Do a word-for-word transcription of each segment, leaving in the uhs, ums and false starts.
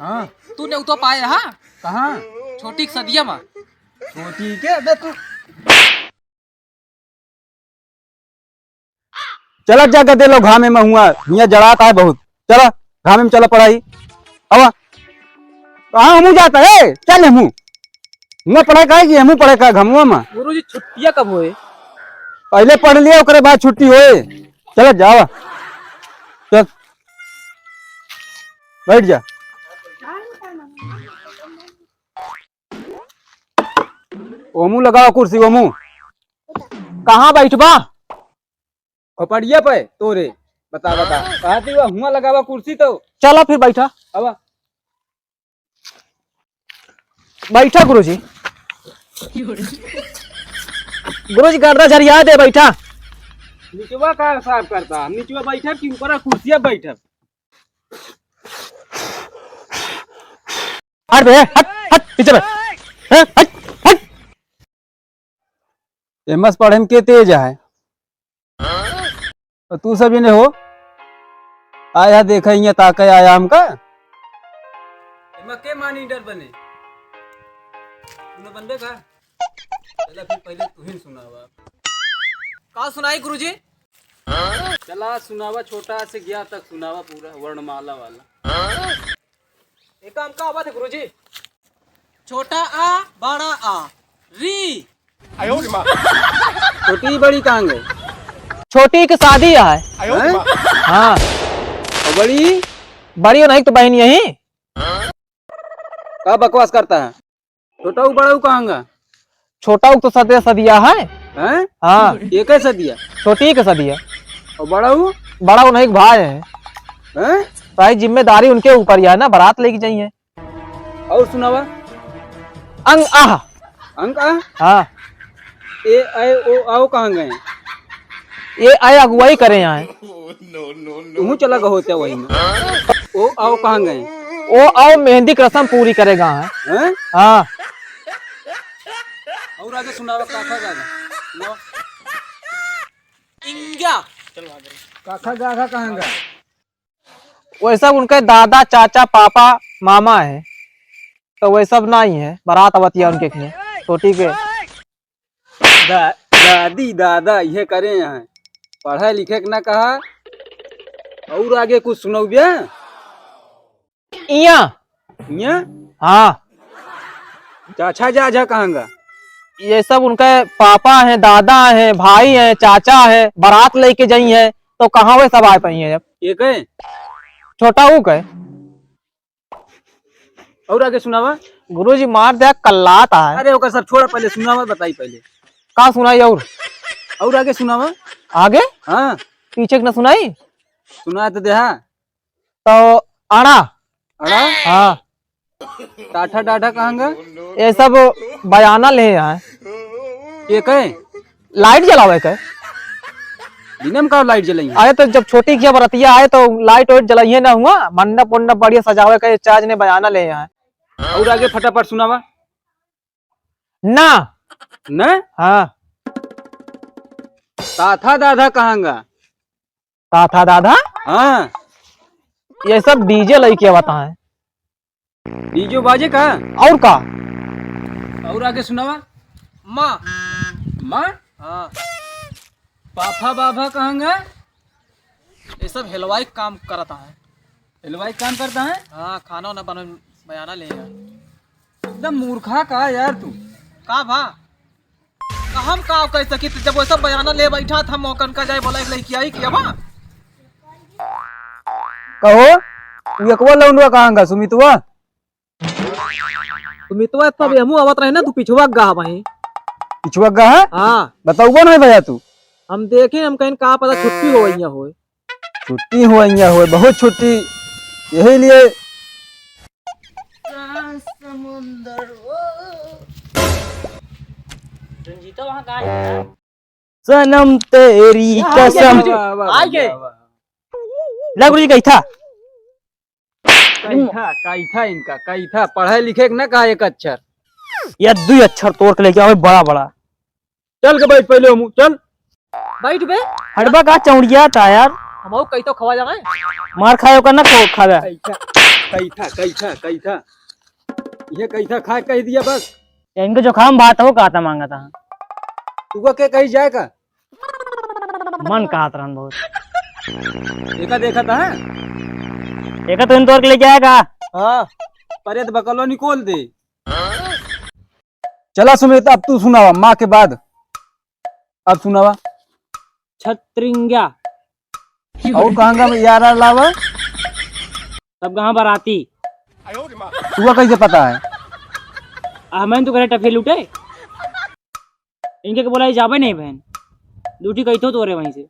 हाँ। तू नेउतो पाए रहा? कहाँ? छोटी के सदिया मा। छोटी के? अबे तू चला जा गदे लो घामे मा हुआ, हियाँ जड़ात है बहुत। चला, घामे मा चला पढ़ाई। आवा। कहाँ हमू जाता है? चल हमू। हुआ पढ़ाई का है कि हमू पढ़ाई का घमुआ मा? गुरुजी, छुट्टिया कब होए? पहले पढ़ लिया, ओकरे बाद छुट्टी होए। चला जा, आवा। चल। बैठ जा। ओमू लगावा कुर्सी, ओमू। कहाँ बैठबा? खोपड़िया पे तोरे। बता, बता। कहा थी वो हुआ लगावा कुर्सी तो। चला फिर बैठा। अब बैठा गुरुजी। गुरुजी गर्दा झरिया दे, बैठा। निचवा का साफ करता? हम निचवा बैठब कि ऊपरा कुर्सिया बैठब? हट बे, हट, हट, पीछे बे। हैं, हट, हट। एमस पढ़े में के तेज है? तो तू सब इन्हें हो? आया देखा, इहाँ ताके आया हमका। एमा के मानी डर बने? तूने बनबे का? चला फिर पहले तू ही सुनावा। का सुनाई गुरुजी? चला सुनावा, छोटा से ज्ञा तक सुनावा, पूरा वर्णमाला वाला। एक काम का बात है गुरुजी? छोटा आ, बड़ा आ, री। छोटी बड़ी कहाँ गए? छोटी की शादी है। हैं? हाँ। और बड़ी? बड़ी नहीं तो बहन यही। का बकवास करता है? छोटाऊ बड़ाऊ कहाँ गा? छोटाऊ तो सदे सदिया है। हैं? हाँ। ये कैसे दिया? छोटी के सदिया। और बड़ाऊ? बड़ाऊ नहीं भाई है। हैं? भाई जिम्मेदारी उनके ऊपर ही है ना, बारात लेके जाइए। और सुनावा? अंग आह। अंग आह? हाँ। ए, ऐ, ओ, औ कहाँ गए? ए, ऐ अगुवाई करे यहाँ है। तुहूँ चला गए होते वही में। ओ, औ कहाँ गए? ओ, औ मेहंदी की रस्म पूरी करेगा है। हैं? हाँ। और आगे सुनावा, काखा गागा। सुनावा। इंग्या। काखा गागा कहाँ गए? वैसा उनके दादा, चाचा, पापा, मामा है, तो वह सब नहीं है। बारात आवतिया उनके खिया, छोटी के। दा-, दादी, दादा, ये करे हैं। पढ़े लिखे के ना कहा, और आगे कुछ सुनौबे? इया। इया? हाँ। चाचा, जा, जा, कहाँ गा? ये सब उनके पापा हैं, दादा हैं, भाई हैं, चाचा हैं, बारात लेके जाई हैं, तो कहाँ वे सब आ पाई हैं अब? ये कहे? छोटा ऊ कहे। और आगे सुनावा। गुरुजी मार दे, कल्लात है। अरे ओकर सब छोड़ा, पहले सुनावा, बताई पहले। का सुनाई और? और आगे सुनावा। आगे? हाँ। पीछे के ना सुनाई? सुना तो दे, हाँ। तो अड़ा। अड़ा? हाँ। टाठा टाठा कहाँ गा? ये सब बयाना ले आए। ये कहे? लाइट जलावे के। दिने में का लाइट जलाई? अरे तो जब छोटी किया बरतिया आए तो लाइट वाइट जलाइए ना हुआ, मंडप वंडप बढ़िया सजावे के, चाचा ने बयाना ले आए। और आगे फटाफट सुनावा। ना। ना? हाँ। ताथा दादा कहाँ गा? ताथा दादा? हाँ। ये सब डीजे लइके आवत हैं। डीजे बाजे का? और का? और आगे सुनावा। माँ। माँ? हाँ। पापा बाबा कहाँ गा? ये सब हलवाई काम करता है। हलवाई काम करता है? हाँ, खाना वाना बना, बयाना ले यार। एकदम मूर्खा का यार तू। का भा? तो हम का कह सकी, जब वो सब बयाना ले बैठा था, हम ओकन का जाए बोला, एक लड़की आई कि अब? कहो, तू एकवा लौंडवा कहाँ गा, सुमितवा? सुमितवा तब हमहू आवत रहे ना, तू पिछुआ गा वहीं। पिछुआ गा है? हाँ। बताऊबो नहीं भैया तू। हम देखे, हम कहीं का पता छुट्टी हो गई होए। छुट्टी हो गई होए, बहुत छुट्टी, यही लिए। समुंदर हो। रंजीता वहाँ कहाँ है यार? सनम तेरी यहाँ आ गए, कसम। आ गए। वाह, वाह, आ गए। वाह, वाह। लग रही गई था। कैथा, कैथा इनका, कैथा। पढ़े लिखे के ना कहा एक अक्षर। या दुई अक्षर तोड़ के लेके आवे बड़ा बड़ा। चल के बैठ पहले हमू, चल। बैठ बे। हटबा का चौड़िया था यार। हमहू कही तो खवा जावे। मार खाए ओकर ना खो-, खावे। कैथा। कई था, कई था, कई था। ये कई था खाए कह दिया बस। या इनके जुकाम भात हो, का था मांगा था? तू के कही जाए का? मन कहत रहन बहुत। एका देखा था? एका तो इन तोर के ले जाएगा। हाँ, परेत बकलो निकोल दे। चला सुमित, अब तू सुनावा, माँ के बाद। अब सुनावा। छत्रिंगा। और कहाँ का यार लावा? सब कहाँ बराती। तुआ कैसे पता है? आ, मैंने तो करे टफे लूटे। इनके के बोला, "ये जाबे नहीं बहन।" ड्यूटी कही तो तोरे वहीं से।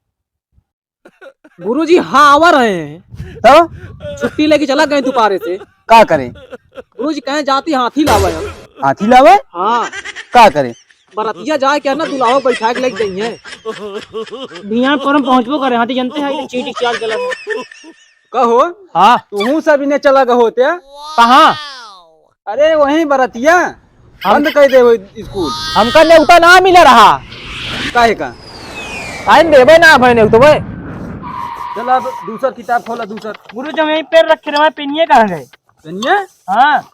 गुरुजी, हाँ, आवा रहे हैं। तो? छुट्टी लेके चला गए दोपहरे से। का करे? गुरुजी कहे, "जाती हाथी लावे हम।" हाथी लावे? हाँ। का करे? बरतिया जाए क्या ना, दुल्हा बैठा के लेके जाइए। भियान पर हम पहुँचबो करे, हाथी जानते हैं कि चीटी चाल चला है। कहो, हाँ। तू सब इन्हें चला गए होते? कहाँ? अरे वहीं बरतिया हम बंद कर दे वो स्कूल। हमका नेवता ना मिला रहा। काहे का? काहे देबे ना भाई नेवता भाई। चल अब दूसर किताब खोला, दूसर। गुरु जी, हम यहीं पेन रखे रहे, पेनिया कहाँ गए? पेनिया? हाँ।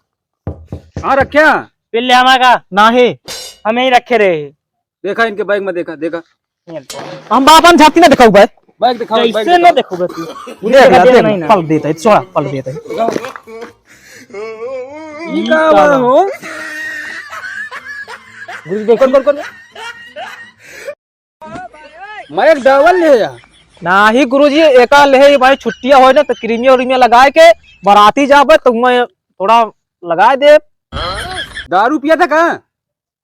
कहाँ रखे? पेन ले आवा का? नाही। हम यहीं रखे रहे। देखा इनके बैग में, देखा, देखा। हम बाबन झाती ना दिखाऊ बे। बैग दिखाओ, बैग कैसे दिखाओ। ना देखो बे तू? देख ला, देख देख ला, नहीं ना। पल देता है, छोड़ा, पल देता है। दिखाओ। ई का बा हो? गुरु जी, देखो। कौन, कौन, कौन? मैं एक डबल ले या। नाही गुरुजी, एका ले ही भाई, छुट्टिया होए ना तो क्रीमिया उरीमिया लगाए के बराती जाबे तो मैं थोड़ा लगाए दे। दारू पिया था का?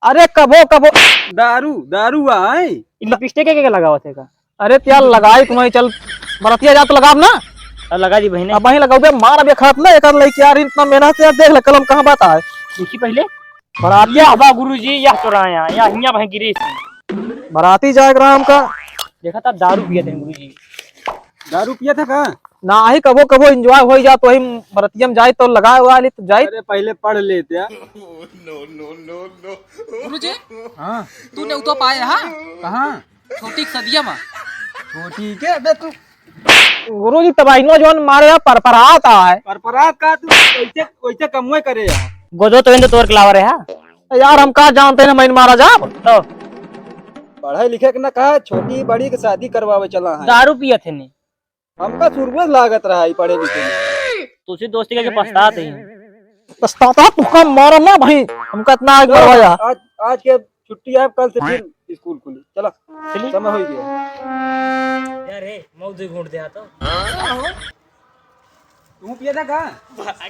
अरे कबो कबो। दारू, दारू आए। ई लिपस्टिक के, के लगावत है का? अरे त्यार लगाई तुम्हें, चल बरतिया जा तो लगाब ना। अब लगा दी बहिने। अब वहीं लगाऊ बे, मार अबे खात ना, एक लइकी यार इतना मेहनत से यार देख ले कलम कहाँ बात आए। देखी पहले। बरातिया हवा गुरुजी, यह तो रहा यहाँ, यहाँ हियाँ भाई गिरी। बराती जाए के रहा हमका। देखा था दारू पिए थे गुरुजी। दारू पिया था का? नाही, कबो कबो एंजॉय हो जात, वही बरतिया में जाई तो लगाए हुआ ली तो जाई। अरे पहले पढ़ लेते यार। गुरुजी, हाँ। तू नेवता पाए रहा? कहाँ? छोटी सदिया में। छोटी के? अबे तू गुरुजी तबाहिनो जौन मारे है, परपरात है। परपरात का तू वैसे, वैसे कमुए करे यार। गोदो तो इन्हें तोड़ के लावा रहे है। यार हम का जानते हैं, मैं मारा जा। तो पढ़े लिखे के ना कहा, छोटी बड़ी के शादी करवावे चला है। दारू पिए थे नहीं। हमका शुरुए से लागत रहा है पढ़े लिखे में। तुझसे दोस्ती करके पछतात है। पछताता तू का मारा ना भाई, हमका इतना आग तो बढ़वाया। आज, आज के छुट्टी है, कल से फिर स्कूल खुली। चला, चली। समय हो गया। यार, हे, मौत ही घूंट दिया तो। तू पिया था का? भागा।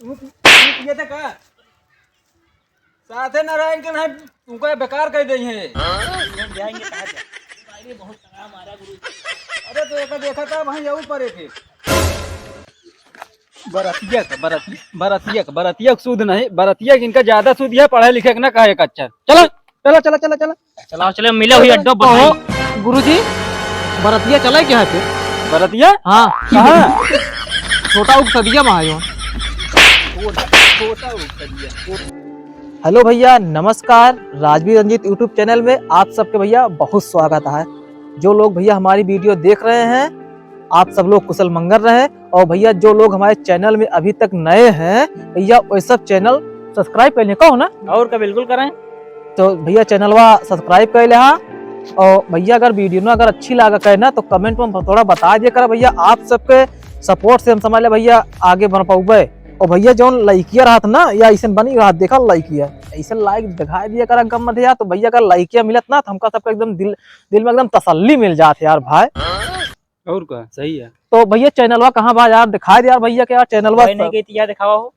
तू पि-, तू पिया था का? साथे नारायण के ना तुमको बेकार कर देई है। हम जाएंगे कहाँ से? भाई, ये बहुत तगड़ा मारा गुरु जी। अरे तो एक देखा था वहीं यहू पर एक। बरतिया का, बरतिया, बरतिया का, बरतिया का सूद नहीं, बरतिया का इनका ज्यादा सूद है, पढ़े लिखे के ना कहे का अच्छा। चलो, चलो, चलो, चलो, चलो। चलाओ, चलो, मिले हुई अड्डो पर। ओहो, गुरुजी, बरतिया चले क्या है फिर? बरतिया? हाँ। कहाँ? छोटा उप सदिया में आयो। छोटा उप सदिया। हेलो भैया, नमस्कार। राजवीर रंजीत YouTube चैनल में आप सबके भैया बहुत स्वागत है। जो लोग भैया हमारी वीडियो देख रहे हैं, आप सब लोग कुशल मंगल रहे। और भैया, जो लोग हमारे चैनल में अभी तक नए हैं, भैया, वो सब चैनल subscribe कर लें, कहो ना। और का, बिल्कुल करें। तो भैया, चैनलवा subscribe कर ले हा। और भैया, अगर वीडियो ना अगर अच्छी लागा करे ना, तो comment में थोड़ा बता दिया करा भैया। आप सबके support से हम समझ ले भैया, आगे बढ़ पाउबे। और भैया, जौन लइकिया रहत ना, या ऐसे बनी रहत, देखा लइकिया, ऐसे like दिखाई दिया करा, गम मत यार। तो भैया, अगर लइकिया मिलत ना, तो हमका सबका एकदम दिल, दिल में एकदम तसल्ली मिल जात है यार भाई। और का, सही है। तो भैया, चैनलवा कहाँ बा यार? दिखाई दे यार भैया के यार, चैनलवा भाई नहीं सब। गई थी, यार दिखावा हो।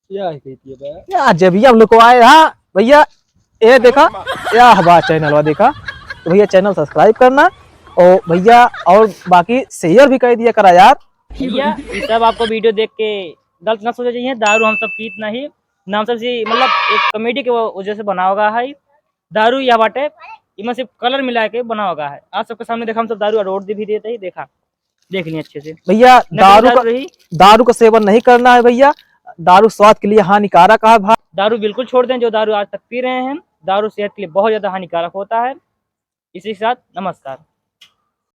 क्या है कहती है बा? यार, जब ये हम लोग को आए, हाँ भैया, ये देखा, या हवा चैनलवा देखा। तो भैया, चैनल subscribe करना और भैया, और बाकी share भी कर दिया करा यार। भैया, ये सब आपको वीडियो देख के गलत ना सोचा चाहिए, दारू हम सब पीत नहीं, ना हम सब से, मतलब, एक comedy के वजह से बनावा गया है। दारू या बाटे, इमा सिर्फ colour मिला के बनावा गया है। आप सबके सामने देखा, हम सब दारू रोड भी देते ही देखा, देख ली अच्छे से। भैया, नकली दारू दारू का, रही। दारू का सेवन नहीं करना है भैया, दारू स्वास्थ्य के लिए हानिकारक है भा- दारू बिल्कुल छोड़ दें, जो दारू आज तक पी रहे हैं। दारू सेहत के लिए बहुत ज्यादा हानिकारक होता है। इसी के साथ नमस्कार।